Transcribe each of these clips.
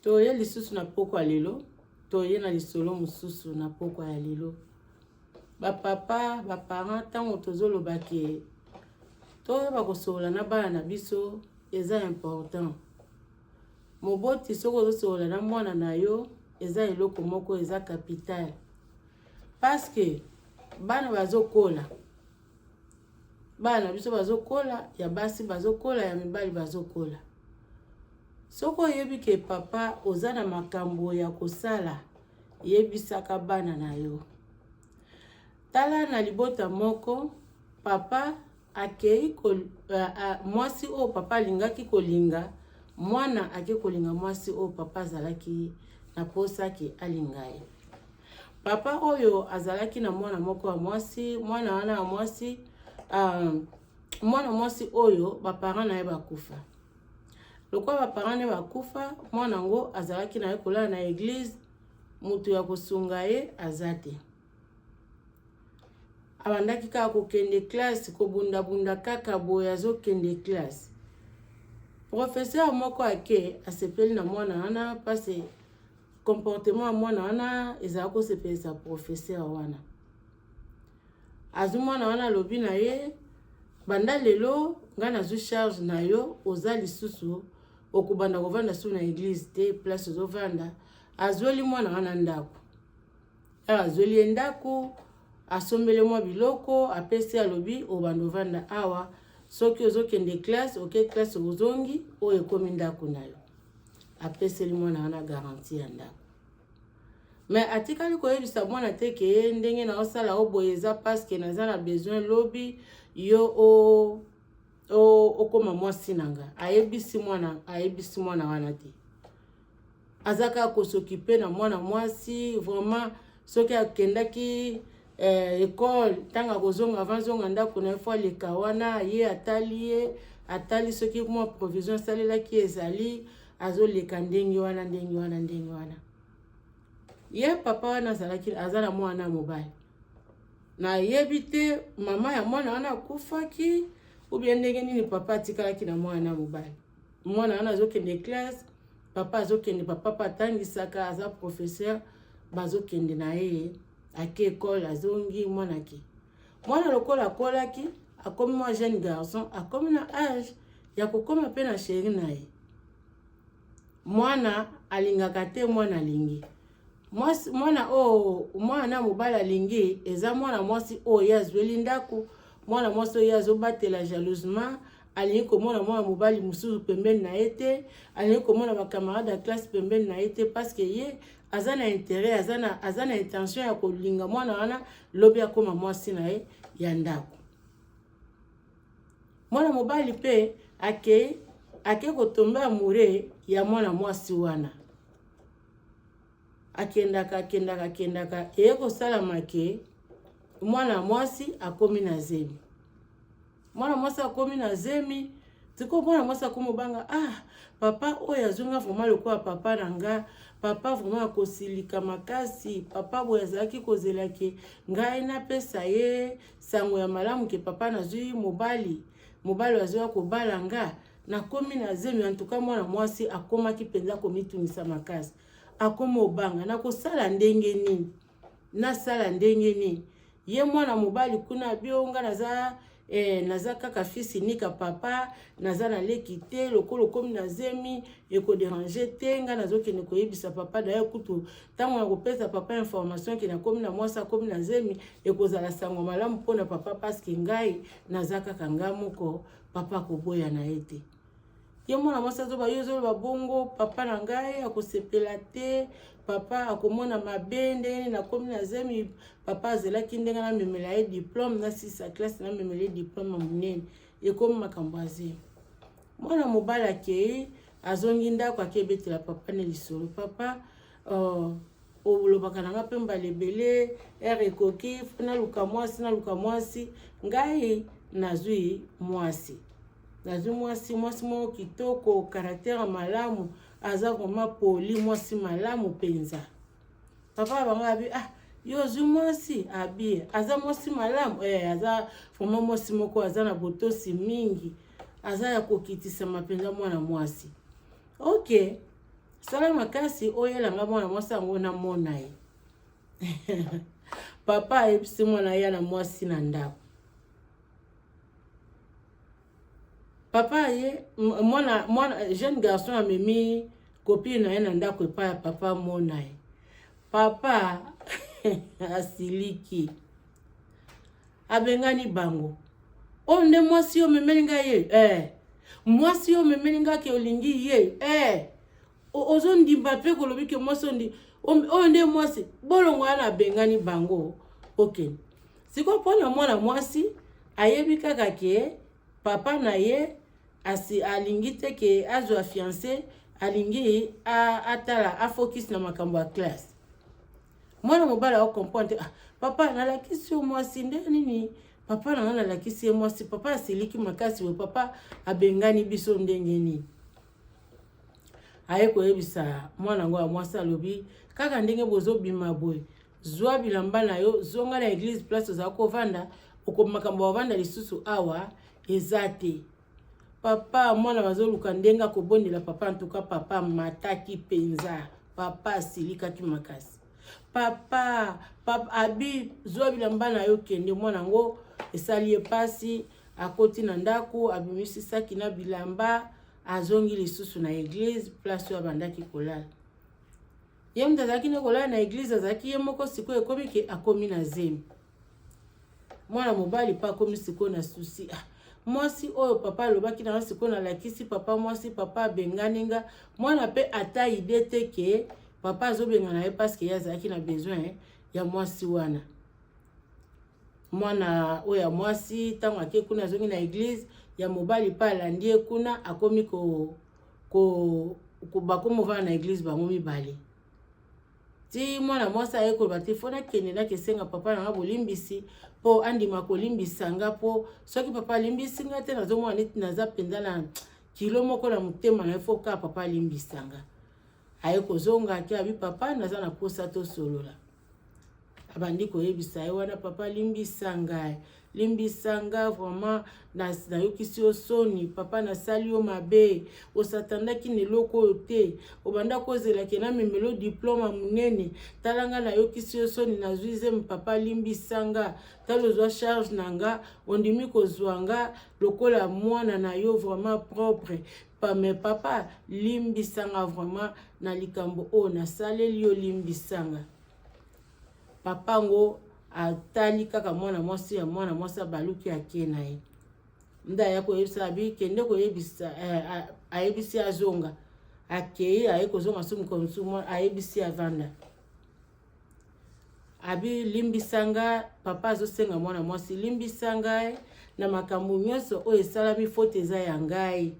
Toye lisusu na pokwa lelo, toye na lisolo mosusu na pokwa ya lelo. Ba papa, ba parents, ntango tozoloba ke toyeba kosolola na bana na biso eza important. Moboti soki ozosolola na mwana na yo eza eloko moko eza capital, parce que bana bazokola, bana na biso bazokola, ya basi bazokola, ya mibali bazokola. Soki oyebi ke papa oza na makambo ya kosala, yebisaka bana na yo. Tala na libota moko, papa akei ko, mwasi oyo papa alingaki kolinga, mwana ake kolinga mwasi oyo papa azalaki na posa ke alinga ye. Papa oyo azalaki na mwana moko ya mwasi, mwana wana ya mwasi, mwana mwasi oyo baparent na ye bakufa. Lokola baparent na ye bakufa, mwana yango azalaki na ye kolala na eglise, moto ya kosunga ye aza te. Abandaki kaka kokende classe, kobundabunda kaka boye azokende classe. Professeur moko ake asepeli na mwana wana parce comportement ya mwana wana ezala kosepelisa professeur wana. Azwi mwana wana, alobi na ye: "Banda lelo ngai nazwi charge na yo, oza lisusu okobanda kovanda su na eglise te, place ozovanda." Azweli mwana wana ndako. Azweli ye ndako, asombeli mwa biloko, apesi, alobi: "Obanda ovanda awa, soki ozokende classe, oke classe, ozongi, oyo ekomi ndako na yo." Apeseli mwana wana garantie ya ndako, mais atikali koyebisa mwana te ke ndenge naosala o boye eza parce que naza na besoin lobi yo okóma mwasi na nga. Ayebisi mwana wana te. Aza kaka kos'occuper na mwana mwasi vraiment. Soki akendaki école, ntango akozonga, avant zonga ndako na ye, faut aleka wana, ye atali, ye atali soki mwa provision asalelaki ezali. Azoleka ndenge wana, ndenge wana, ndenge wana. Ye papa wana azalaki, aza na mwana mobali. Nayebi te mama ya mwana wana akufaki ou bien ndenge nini papa atikalaki na mwana mobali. Mwana wana azokende classe, papa azokende, papa mpe atangisaka, aza professeur. Bazokende na ye, ake école, azongi, mwana ake. Mwana lokola akolaki, akomi mwa jeune garçon, akomi na age ya kokóma mpe na chéri na ye. Mwana alingaka te, mwana alingi mwana oyo mwana mobali alingi eza mwana mwasi oyo ye azweli ndako, mwana mwasi oyo ye azobatela jalousement. Alingi komona mwana mobali mosusu pembeni na ye te, alingi komona bacamarade ya classe pembeni na ye te, parce que ye aza na intérêt, aza na intention ya kolinga mwana wana, lobi akóma mwasi na ye ya ndako. Mwana mobali mpe ake kotomber amoureux ya mwana mwasi wana. Akendaka, akendaka, akendaka, eye kosalama ke mwana mwasi akomi na zemi. Mwana mwasi akomi na zemi. Sikoyo mwana mwasi akomi obanga: "Ah, papa oyo azwinga vraiment lokola papa na nga, papa vraiment akosilika makasi. Papa boye azalaki kozela ke ngai napesa ye sango ya malamu ke papa nazwi mobali, mobali azwi kobala nga, nakomi na zemi." Antuka mwana mwasi akomaki mpenza komitungisa makasi, akomi obanga: "Nakosala ndenge nini? Nasala ndenge nini?" Ye mwana mobali kuna abionga: "Naza kaka fils unique, papa, naza na leki te. Lokola okomi na zemi, ekodéranger te. Ngai nazokende koyebisa papa. Daye kutu ntango na kopesa papa information ke nakomi na mwasi, akomi na zemi, ekozala sango malamu mpona papa, parce que ngai naza kaka ngai moko, papa akoboya na ye te." Ye mwana mwasi azoba: "Yo ozoloba bongo, papa na ngai akosepela te, papa akomona mabe. Ndenge nini nakomi na zemi? Papa azelaki ndenge namemela ye diplôme, nasisa classe, namemela ye diplôme ya monene, ekomi makambo ya zemi." Mwana mobali akei, azongi ndako, ake ebetela papa ne lisolo: "Papa, olobaka na nga mpe mbala ebele, heure ekoki, naluka mwasi, naluka mwasi. Ngai nazwi mwasi, nazwi mwasi, mwasi moko kitoko, caractère malamu, aza vraiment poli, mwasi malamu mpenza." Papa na bango abi: "Ah, yo ozwi mwasi?" Abi: "Aza mwasi malamu, aza vraiment mwasi moko aza na botosi mingi, aza ya kokitisama mpenza, mwana mwasi." Ok. Sala makasi oyela nga mwana mwasi yango namona ye. Papa ayebisi mwana ya na mwasi na ndako. Papa ye mwana, mwana jeune garçon amemi copine na ye na ndako epai ya papa amona ye. Papa asiliki, abengani bango. Oyo nde mwasi yo omemeli ngai ye eh. Mwasi yo omemeli ngai ke olingi ye eh. Ozondimba mpe kolobi ke mwasi ondi oyo nde mwasi bolongo wana, abengani bango. Okende sikoyo mpona mwana mwasi ayebi kaka ke papa na ye asi alingi te ke azwa fiancé, alingi atala afocus na makambo ya classe. Mwana mobali acomprendre te. Ah, papa, nalakisi yo mwasi nde nini? Papa na nga, nalakisi ye mwasi, papa asiliki makasi boye, papa abengani biso ndenge nini? Aye koyebisa mwana yango ya mwasi, alobi kaka ndenge bozobima boye, zwa bilamba na yo, zonga na église place ozala kovanda. Makambo bavanda lisusu awa eza te. Papa, mwana bazoluka ndenge akobondela papa. Ntuka papa mataki mpenza, papa asilikaki makasi. Papa, papa abi zwa bilamba na yo, kende. Mwana yango esali ye mpasi, akoti na ndako, abimisi saki na bilamba, azongi lisusu na église place oyo abandaki kolala. Ye moto azalaki nde kolala na église, azalaki ye moko. Sikoyo ekomi ke akomi na zemi. Mwana mobali mpe akomi sikoyo na souci. Ah, mwasi oyo papa alobaki nanga, sikoyo nalakisi papa mwasi, papa abengani nga. Mwana mpe ata idée te ke papa azobengana ye parce que ye azalaki na besoin ya mwasi wana. Mwana oyo ya mwasi, ntango ake kuna, azongi na église, ya mobali mpe alandi ye kuna, akomi ko bakomi ovanda na église bango mibale. Ti mwana mwasi aye koloba te, faut nakende nakesenga papa na nga bolimbisi mpo andima kolimbisa nga, mpo soki papa alimbisi nga te, nazomona neti naza mpenza na kilo moko na motema na ye. Faut kaka papa alimbisa nga. Aye kozonga, ake, abi: "Papa, naza na posa tosolola." Abandi koyebisa ye wana: "Papa, limbisa ngai, limbisa nga vraiment, nayokisi yo soni. Papa, nasali yo mabe, osatandaki na eloko oyo te, obanda kozelaki namemelo diplôme ya monene. Tala nga, nayokisi yo soni, nazwi zemi. Papa, limbisa nga. Tala, ozwa charge na nga, ondimi kozwa nga lokola mwana na yo vraiment propre pa. Mais papa, limbisa nga vraiment na likambo oyo nasaleli yo, limbisa nga." Papa yango atali kaka mwana mwasi ya mwana mwasi, abaluki, ake na ye. Nde aya koyebisa, abi kende koyebisa eh, ayebisi azonga. Akei, aye kozonga so mokolo mosusu, ayebisi avanda, abi: "Limbisa nga." Papa azosenga mwana mwasi: "Limbisa ngai na makambo nyonso oyo esalami, faute eza ya ngai.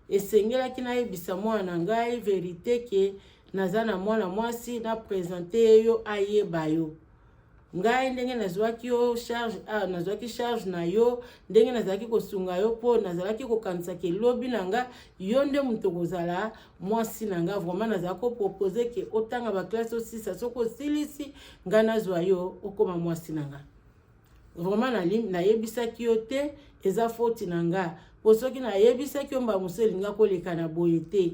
Esengelaki nayebisa mwana na ngai vérité ke naza na mwana mwasi, na présente ye yo, ayeba yo. Ngai ndenge nazwaki yo charge, ah, nazwaki charge na yo, ndenge nazalaki kosunga yo, mpo nazalaki kokanisaka elobi na nga yo nde moto kozala mwasi na nga. Vraiment, nazalaki kopropose ke otanga baclasse, osisa, soki osilisi, ngai nazwa yo, okóma mwasi na nga. Vraiment, nayebisaki yo te, eza faute na nga, mpo soki nayebisaki yo, mbala mosusu elinga koleka na boye te.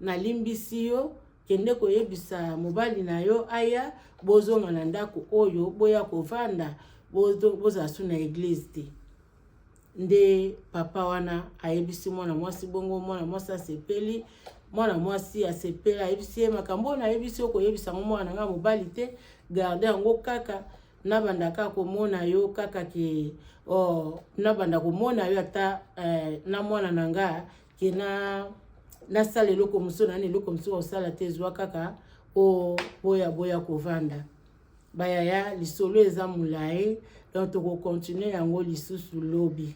Nalimbisi yo. Kende koyebisa mobali na yo aya, bozonga na ndako oyo, boya kovanda, bozala su na église te." Nde papa wana ayebisi mwana mwasi bongo. Mwana mwasi asepeli, mwana mwasi asepeli. Ayebisi ye: "Makambo oyo nayebisi yo, koyebisa yango mwana na nga mobali te, garde yango kaka. Nabanda kaka komona yo kaka ke, oh, nabanda komona yo ata na mwana na nga ke na nasala eloko mosusu nani, eloko mosusu kosala te, zwa kaka o boya, boya kovanda." Bayaya, lisolo eza molai, donc tokocontinue yango lisusu lobi.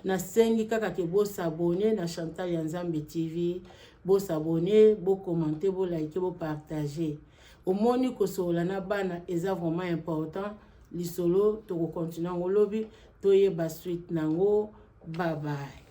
Nasengi kaka ke bos'abonner na Chantal ya Nzambe TV, bos'abonner, bocommenter, bolike, bopartager. Omoni, kosolola na bana eza vraiment important. Lisolo tokocontinue yango lobi, toyeba suite nango. Babaye.